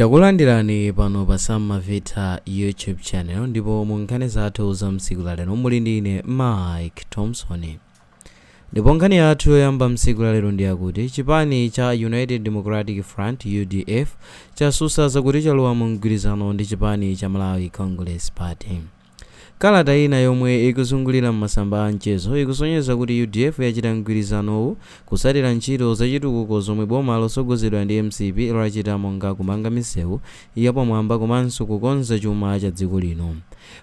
Takulandirani pano pa Sam Mavita YouTube channel, ndipo mu nkhani zathu za msiku lalero muli ndi ine Mike Thompson. Ndipo nkhani yathu yoyamba msiku lalero ndi yakuti chipani cha United Democratic Front, UDF, chasusa zakuti chalowa mu mgwirizano ndi chipani cha Malawi Congress Party. Kalata ina yomwe ikuzungulira m'masamba a mchezo ikusonyeza kuti UDF yachita mgwirizanowu kutsatira ntchito zachitukuko zomwe boma losogozedwa ndi MCP lachita, monga kumanga misewu yapamwamba komanso kukonza chuma cha dziko lino.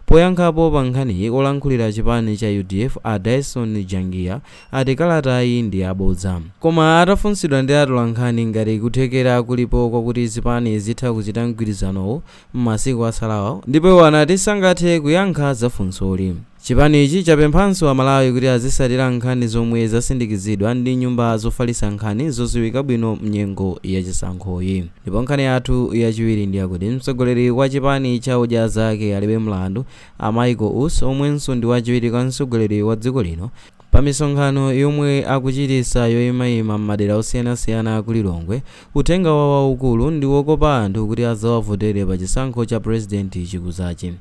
Poyankhapo pa nkhaniyi, olankhulira chipani cha UDF a Dyson Jangiya ati kalatayi ndi yabodza. Koma atafunsidwa ndi atolankhani ngati kuthekera kulipo kwakuti zipani zitha kuchita mgwirizanowu m'masiku asalawa, ndipo iwo anati sangathe kuyankha za funsoli. Chipanichi chapemphanso Amalawi kuti azisatira nkhani zomwe zasindikizidwa ndi nyumba zofalitsa nkhani zodziwika bwino mnyengo yachisankhoyi. Ndipo nkhani yathu yachiwiri ndi yakuti mtsogoleri wa chipani cha Odya Zake Alibe Mlandu a Michael Usi, omwenso ndi wachiwiri kwa mtsogoleri wa dziko lino, pa misonkhano yomwe akuchititsa yoyimayima m'madera osiyanasiyana ku Lilongwe, uthenga wawo waukulu ndi wokopa anthu kuti adzawavotere pa chisankho cha purezidenti chikuzachi.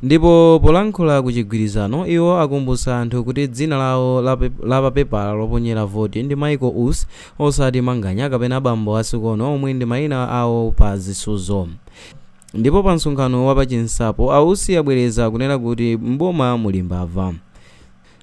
Ndipo polankhula ku Chigwirizano, iwo akumbutsa anthu kuti dzina lawo la papepala loponyera voti ndi Michael Usi, osati Manganya kapena Bambo Asikono, omwe ndi mayina awo pa zisudzo. Ndipo pa msonkhano wa pachinsapo, a Usi abwereza kunena kuti mboma muli mbava.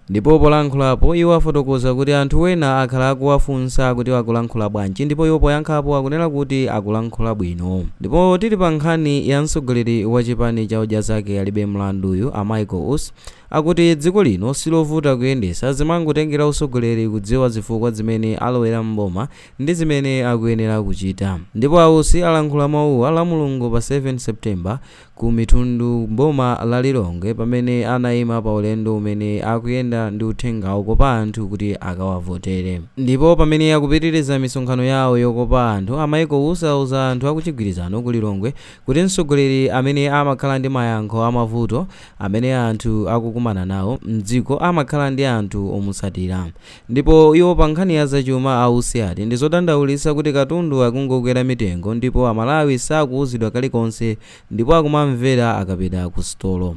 Ndipo polankhulapo, iwo afotokoza kuti anthu wena akhala akuwafunsa kuti akulankhula bwanji, ndipo iwo poyankhapo akunena kuti akulankhula bwino. Ndipo tili pa nkhani ya mtsogoleri wa chipani cha Odya Zake Alibe Mlanduyu a Michael Usi, akuti dziko lino silovuta kuyendetsa, zimangotengera utsogoleri kudziwa zifukwa zimene alowera mboma ndi zimene akuyenera kuchita. Ndipo a Usi alankhula mawuwa Lamulungu pa 7 September ku Mitundu mboma la Lilongwe, pamene anayima pa ulendo umene akuyenda ndi uthenga wokopa anthu kuti akawavotere. Ndipo pamene akupitiriza misonkhano yawo yokopa anthu, a Michael Usi auza anthu akuchigwirizano ku Lilongwe kuti mtsogoleri amene amakhala ndi mayankho amavuto amene anthu akukumana nawo mdziko amakhala ndi anthu omutsatira. Ndipo iwo pa nkhani ya zachuma, a Usi ati ndi zodandaulitsa kuti katundu akungokwera mitengo ndipo Amalawi sakuuzidwa kalikonse ndipo akumamvera akapita ku sitolo.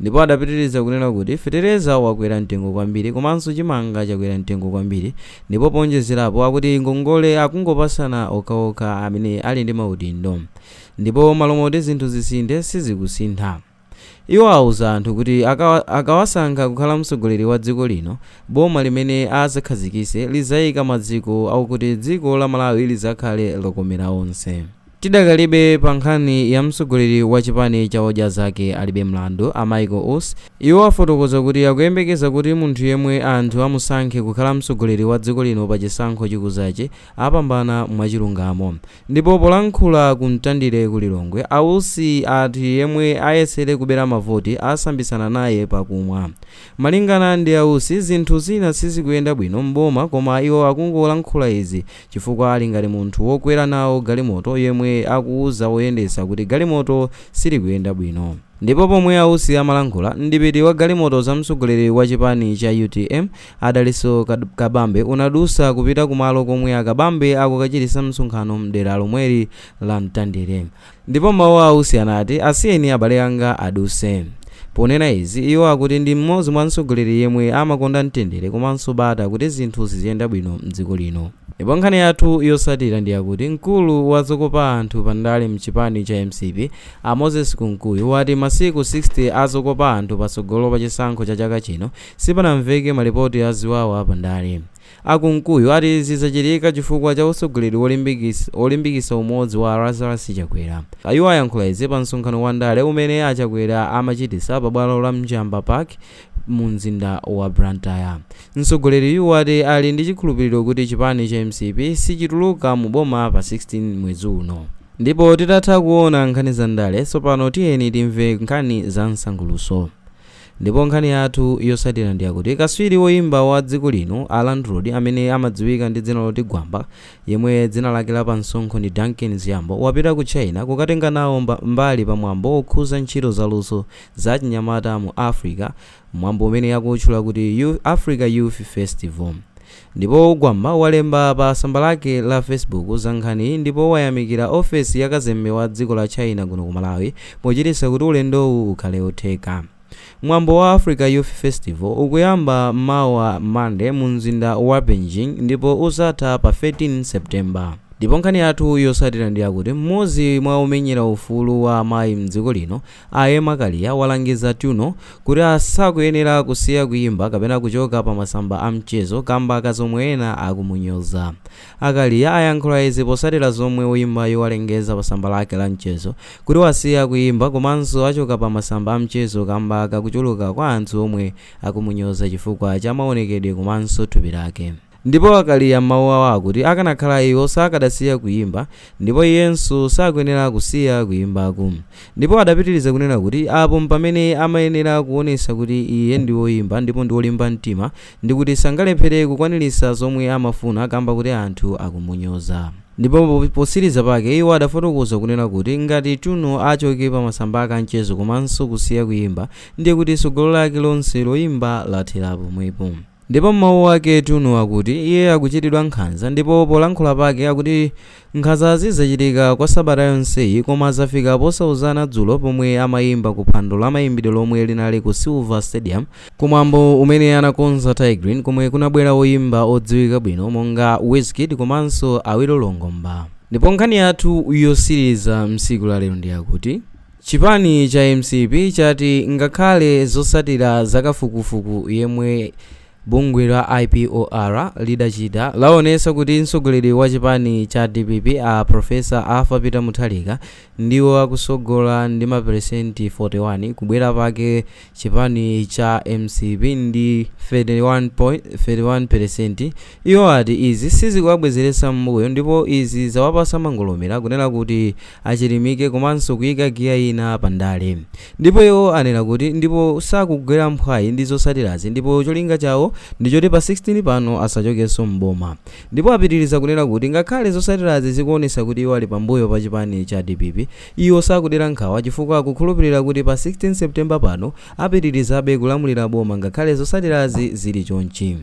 Ndipo adapitiriza kunena kuti fetereza wakwera mtengo kwambiri komanso chimanga chakwera mtengo kwambiri, ndipo poonjezerapo akuti ngongole akungopasana okhaokha amene ali ndi maudindo, ndipo malo moti zinthu zisinthe sizikusintha. Iwo auza anthu kuti akawasankha kukhala mtsogoleri wa dziko lino, boma limene azakhazikise lizayika maziko akuti dziko la Malawi lizakhale lokomera onse. Tidakalibe pa nkhani ya mtsogoleri wa chipani cha Odya Zake Alibe Mlandu a Michael Usi, iwo afotokoza kuti akuyembekeza kuti munthu yemwe anthu amusankhe kukhala mtsogoleri wa dziko lino pa chisankho chikuzachi apambana mwachilungamo. Ndipo polankhula ku Mtandire ku Lilongwe, a Usi ati yemwe ayesere kubera mavoti asambisana naye pakumwa. Malingana ndi a Usi, zinthu zina sizikuyenda bwino m'boma, koma iwo akungolankhula izi chifukwa ali ngati munthu wokwera nawo galimoto yemwe akuwuza woyendetsa kuti galimoto silikuyenda bwino. Ndipo pomwe a Usi amalankhula, mdipiti wa galimoto za mtsogoleri wa chipani cha UTM a Dalitso Kabambe unadusa kupita kumalo komwe a Kabambe akukachitisa msonkhano mdera lomweli la Mtandire. Ndipo mawu a Usi anati, "Asiyeni abale anga aduse." Ponena izi, iwo akuti ndi mmodzi mwa mtsogoleri yemwe amakonda mtendere komanso bata kuti zinthu ziziyenda bwino mdziko lino. Ndipo nkhani yathu yotsatira ndi yakuti mkulu wa zokopa anthu pa ndale mchipani cha MCP a Moses Kunkuyu wati masiku 60 a zokopa anthu patsogolo pa chisankho cha chaka chino sipanamveke malipoti a ziwawa pa ndale. A Kunkuyu ati izi zachitika chifukwa cha utsogoleri wolimbikitsa umodzi wa Lazarus Chakwera. Iwo ayankhula izi pa msonkhano wa ndale umene a Chakwera amachititsa pa bwalo la Mjamba Park mu mzinda wa Blantyre. Mtsogoleriyu wati ali ndi chikhulupiriro kuti chipani cha MCP sichituluka mu boma pa 16 mwezi uno. Ndipo titatha kuona nkhani za ndale, tsopano tiyeni timve nkhani za msangulutso. Ndipo nkhani yathu yotsatira ndi yakuti katswiri woyimba wa dziko lino a Landlord, amene amadziwika ndi dzina loti Gwamba, yemwe dzina lake la pamsonkho ndi Duncan Ziyambo, wapita ku China kukatenga nawo mbali pa mwambo wokhuza ntchito zaluso za chinyamata mu Africa, mwambo umene akutchula kuti Africa Youth Festival. Ndipo Gwamba walemba pa tsamba lake la Facebook za nkhaniyi ndipo wayamikira ofesi ya kazembe wa dziko la China kuno ku Malawi pochititsa kuti ulendowu ukhale otheka. Mwambo wa Africa Youth Festival ukuyamba mawa Monday mu mzinda wa Beijing ndipo uzatha pa 13 September. Ndipo nkhani yathu yotsatira ndi yakuti mmodzi mwa omenyera ufulu wa amayi mdziko lino, a Emma Kaliya, walangiza Tuno kuti asakuyenera kusiya kuyimba kapena kuchoka pa masamba a mchezo kamba ka zomwe ena akumunyoza. A Kaliya ayankhula izi potsatira zomwe woyimbayo walengeza pa tsamba lake la mchezo kuti wasiya kuyimba komanso achoka pa masamba a mchezo kamba kakuchuluka kwa anthu omwe akumunyoza chifukwa cha maonekedwe komanso thupi lake. Ndipo a Kaliya m'mawu awo akuti akanakhala iwo sakadasiya kuyimba ndipo iyenso sakuyenera kusiya kuyimbaku. Ndipo adapitiriza kunena kuti apo mpamene amayenera kuonetsa kuti iye ndi woyimba ndipo ndi wolimba mtima ndi kuti sangalephere kukwaniritsa zomwe amafuna kamba kuti anthu akumunyoza. Ndipo potsiriza pake iwo adafotokoza kunena kuti ngati Tuno achoke pa masamba ake a mchezo komanso kusiya kuyimba ndiye kuti tsogolo lake lonse loyimba lathera pomwepo. Ndipo m'mawu ake Tuno akuti iye akuchitidwa nkhanza ndipo polankhula pake akuti nkhanzazi zachitika kwa sabata yonseyi koma zafika posauzana dzulo pomwe amayimba ku phwando la mayimbidwe lomwe linali ku Silver Stadium kumwambo umene anakonza Tay Grin komwe kunabwera oyimba odziwika bwino monga Wizkid komanso Awilo Longomba. Ndipo nkhani yathu yotsiriza msiku la lero ndi yakuti chipani cha MCP chati ngakhale zotsatira zakafukufuku yemwe bungwe la IPOR lidachita laonetsa kuti mtsogoleri wa chipani cha DPP a Professor Arthur Peter Mutharika ndiwo akusogola ndi maperesenti 41, kubwera pake chipani cha MCP ndi 31.31%, iwo ati izi sizikuwabwezeretsa m'mbuyo ndipo izi zawapasa mangolomera kunena kuti achilimike komanso kuyika giya ina pandale. Ndipo iwo anena kuti ndipo sakugwera mphwayi ndi zotsatirazi ndipo cholinga chawo ndi choti pa 16 pano asachokenso mboma. Ndipo apitiriza kunena kuti ngakhale zotsatirazi zikuonetsa kuti iwo ali pambuyo pa chipani cha DPP, iwo sakudera nkhawa chifukwa akukhulupirira kuti pa 16 September pano apitirizabe kulamulira boma ngakhale zotsatirazi zili chonchi.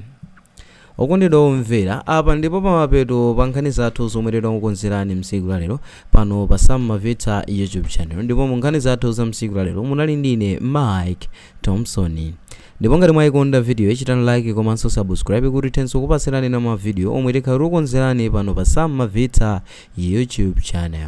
Okondedwa omvera, apa ndipo pamapeto pa nkhani zathu zomwe takukonzerani msiku la lero pano pa Sam Mavita YouTube channel. Ndipo mu nkhani zathu za msiku la lero munali ndine Mike Thompson. Ndipo ngati mwayikonda video, chitani like komanso subscribe kuti tithenso kupatsirani na mavidiyo omwe tikhala tikukonzerani pano pa Sam Mavita YouTube channel.